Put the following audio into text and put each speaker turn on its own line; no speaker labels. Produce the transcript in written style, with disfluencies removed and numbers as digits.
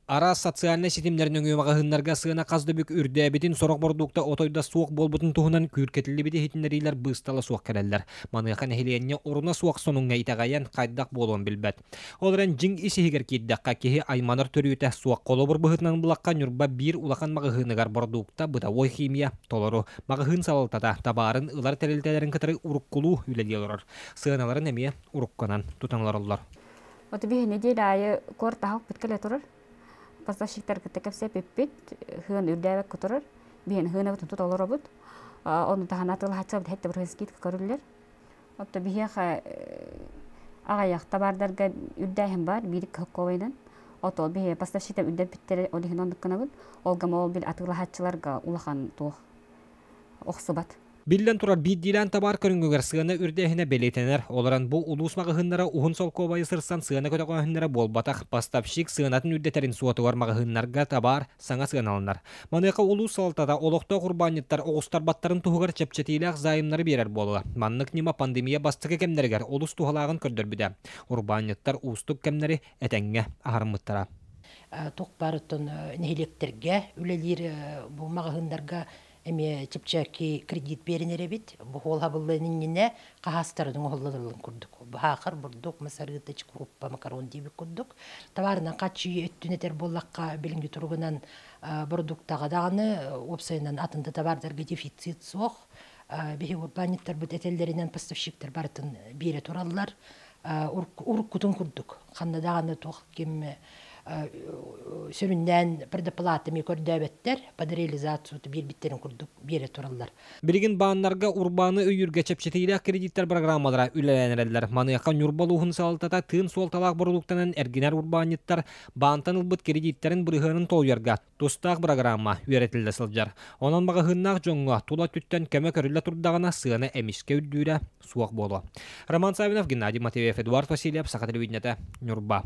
Араас социальнай ситимнэр нөҥүө маҕаһыыннарга сыана хас да бүк үрдээбитин, сорох бородуукта отой да суох буолбутун туһунан күүркэтиллибит иһитиннэриилэр быыстала суох кэлэллэр. Маныаха нэһилиэнньэ оруна суох сонуҥҥа итэҕэйэн хайдах буолуон билбэт. Ол эрэн дьиҥ ис-иһигэр киирдэххэ, киһи айманар төрүөтэ суох. Холобур быһыытынан булахха Ньурба биир улахан маҕаһыыныгар бородуукта, бытовой химия толору. Маҕаһыын салалтата табаарын ылар тэрилтэлэрин кытары уруккулуу үлэлии олорор. Сыаналарын эмиэ урукканан тутан олороллор.
Вот биһи неделя аайы куортаһалпыт кэлэ турар. Поставщиктар кытта кэпсэппиппит, хыан үрдээбэккэ турар. Биһин хыанабытын тута олоробут. Ону таһынан атыылаһаччы хэттэ бырыһын скидка көрүллэр. Отто биһиэхэ аҕыйах табаардарга үрдээһин бар, биир кыһыкковайынан. Ото биһи поставщиктар үрдэппиттэрэ ол иһин оннук гынабыт. Ол гама ол бил атыылаһаччыларга улахан туох охсубат.
Биллэн турар, биирдиилээн табаар көрүҥүгэр сыана үрдээһинэ бэлиэтэнэр. Ол эрэн бу улуус маҕаһыыннара уһун солкуобайы сырсан сыана көтөҕөөһүннэрэ буолбатах. Поставщик сыанатын үрдэтэрин суотугар маҕаһыыннарга табаар саҥа сыаналанар. Маныаха улуус салалтата олохтоох урбаанньыттар оҕустарбаттарын туһугар чэпчэтиилээх займнары биэрэр буолла. Маннык ньыма пандемия бастакы кэмнэригэр олус туһалааҕын көрдөрбүтэ. Урбаанньыттар уустук кэмнэри этэҥҥэ аһарыммыттара.
Туох баар оттон нэһилиэктэргэ үлэлиир бу маҕаһыыннарга эмиэ чэпчэки кредит биэринэр эбит. Бу хуолһабыллыан иннинэ хаһаастарын оҥоһуллалларын курдук. Баһаахар, бурдук, масарыыта, чкуруппа, макарон диэбит курдук. Табаарынан хааччыйыы өттүн этэр буоллахха, билиҥҥи туругунан бородууктаҕа даҕаны уопсайынан атын да табаардарга дефицит суох. Биһиги урбаанньыттарбыт этэллэринэн поставщиктар барытын биэрэ тураллар. Уруккутун курдук. Ханна даҕаны туох ким сүрүннээн предоплата эмиэ көрдөөбөттөр, под реализацию биэрбиттэрин курдук биэрэ тураллар.
Билигин бааннарга урбааны өйүүргэ чэпчэтиилээх кредиттэр программалара үлэлээн эрэллэр. Маныаха Ньурба улууһун салалтата тыын суолталаах бородууктанан эргинэр урбаанньыттар баантан ылбыт кредиттэрин бырыһыанын толуйарга тустаах программа үөрэтиллэ сылдьар. Онон маҕаһыыннаах дьоҥҥо тула өттүттэн көмө көрүллэ турдаҕына сыана эмискэ үрдүүрэ суох буолуо. Роман Савинов, Геннадий Матвеев, Эдуард Васильев, Саха телевидениетэ, Ньурба.